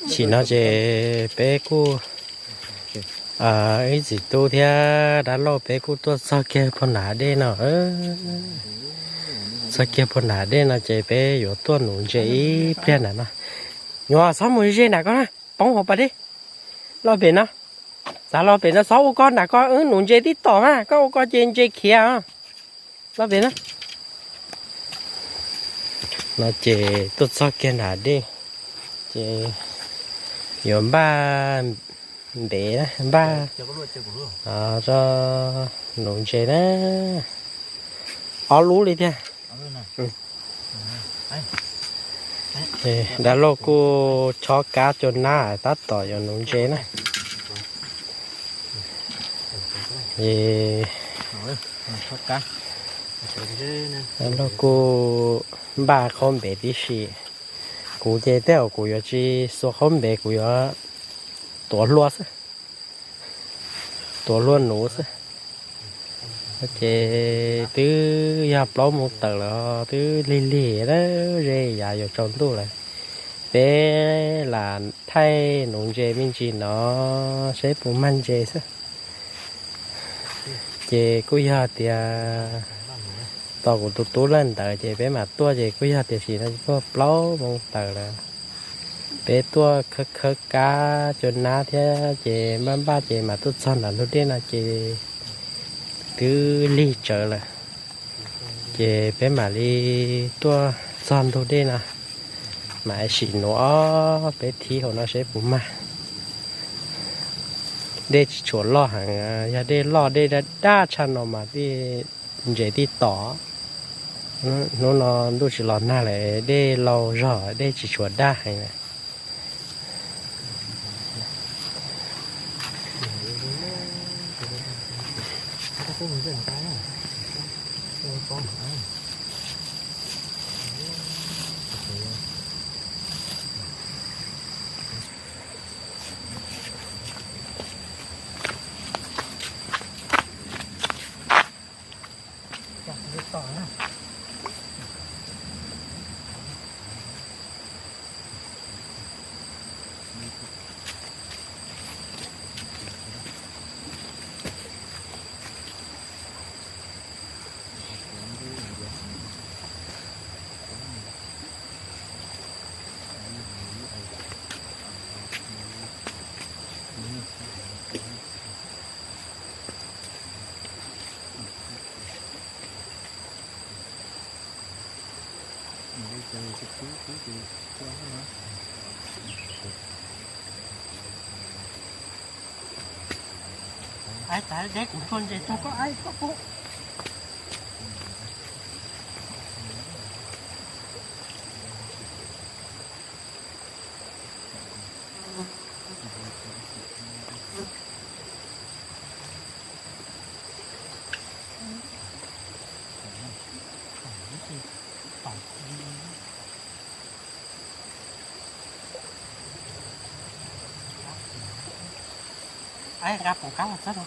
Chim no ces peb kuj, ib txiv tub thiab dab laug peb kuj tuaj txog kiag puag nram dej no. Txog kiag puag nram dej no ces peb yuav tuaj nuv ntses ib pliag nram no. Nyuam txhob mus ze nram ko na, poob hauv pas dej. Los pem no, xav los pem no, txhob ua ko nram ko, wb nuv ntses tib tom mas, koj ua ko ces ntses khiav. Los pem no. No ces tuaj txog kiag nram dej ces yuav npaj npev, npaj rau nuv ntses na. Ob lub li thiab. Dab laug kuj chob kab cua nab tab tom yuav nuv ntses na. Dab laug kuj npaj qhaub npev tib si. Kuv ces tej zaum kuv yuav tsis xuas qhaub npev, kuv yuav tuav hlua xwb, tuav hlua nuv xwb. Ces twb yog plaub moos tawm lawm, twb lig lig, ze yav yuav tsaus ntuj lawm. Peb lam thaij nuv ntses me ntsis no seb puas mag ntses xwb. Ces kuj yog tias tos kuv tus tub lawv ntawd ces peb mam tuaj, ces kuj yog tiam sis no tuaj plaub moos tawm lawm. Peb tuaj khawb khawb kab cua nab thiab ces npaj npaj ces mam tuaj txog nram ntug dej no ces twb lig tsawv lawm. Ces peb mam li tuaj txog ntug dej no, mam sim nuv ob peb thib hauv no seb puas mag. Dej tsis tshua loj heev, yog dej loj dej daj daj tshaj no mas ntses tib tom. Hnub no ntuj tsis los nag lawm, dej laus zog, dej tsis tshua daj heev. Ai, tas deb kuv txhua ntses txog koj, ai, koj pub. Ai, nqa pum kab los txog no.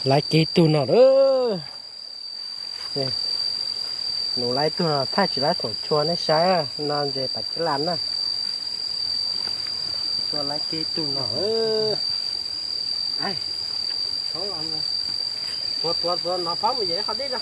Laiv kiag tug no lawm. Nws laiv tug no thaij tsis laiv thaum tshua nej saib no ntses tas kiv las na. Tshua laiv kiag tug no. Tuav tuav tuav no pab mus yem qhov deb no.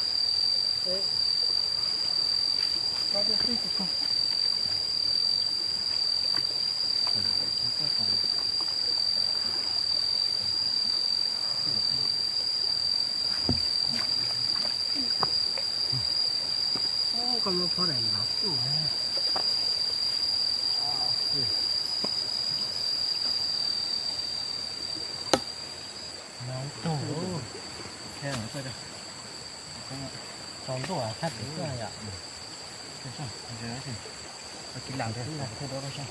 Koj muab phob daim nov tuaj. Nov tuaj. Tsaus ntuj thaj pem tuaj yom. Kiv las ntawd thiaj dab sab.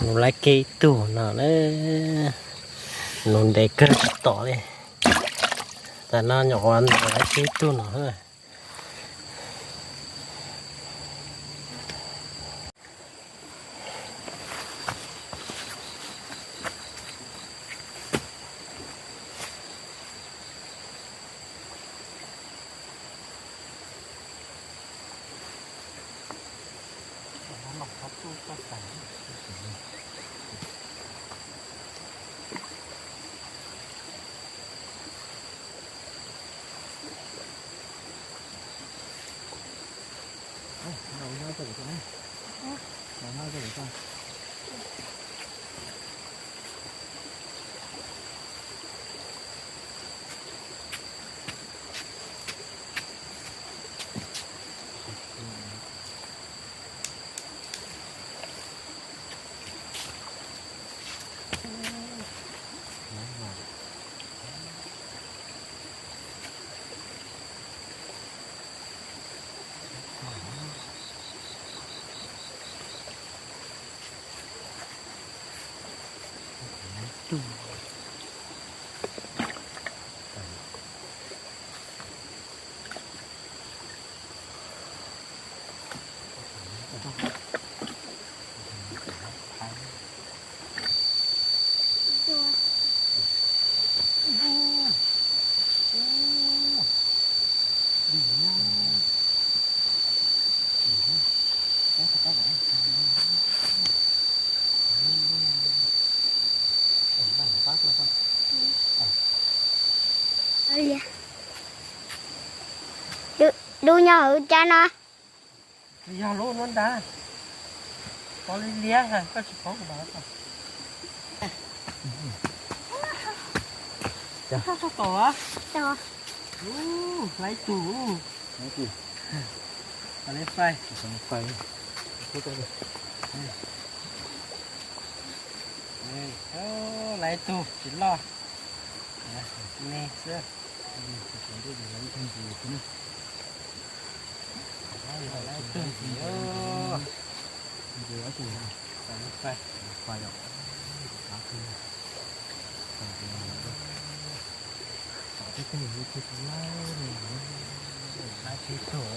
Nws laiv kiag ib tug no na, nws ntev kawg tsis tom li. Tam no nyuam qhuav nws laiv kiag ib tug no. Dub nyob hauv caj no. Yog lub no ntag. Pov li liab, koj tsis pov kuv pov. Txog tom a. Laiv tug. Laiv tug. Laiv tug tsis loj. Me xwb. Laiv tug ntxiv. Laiv tug.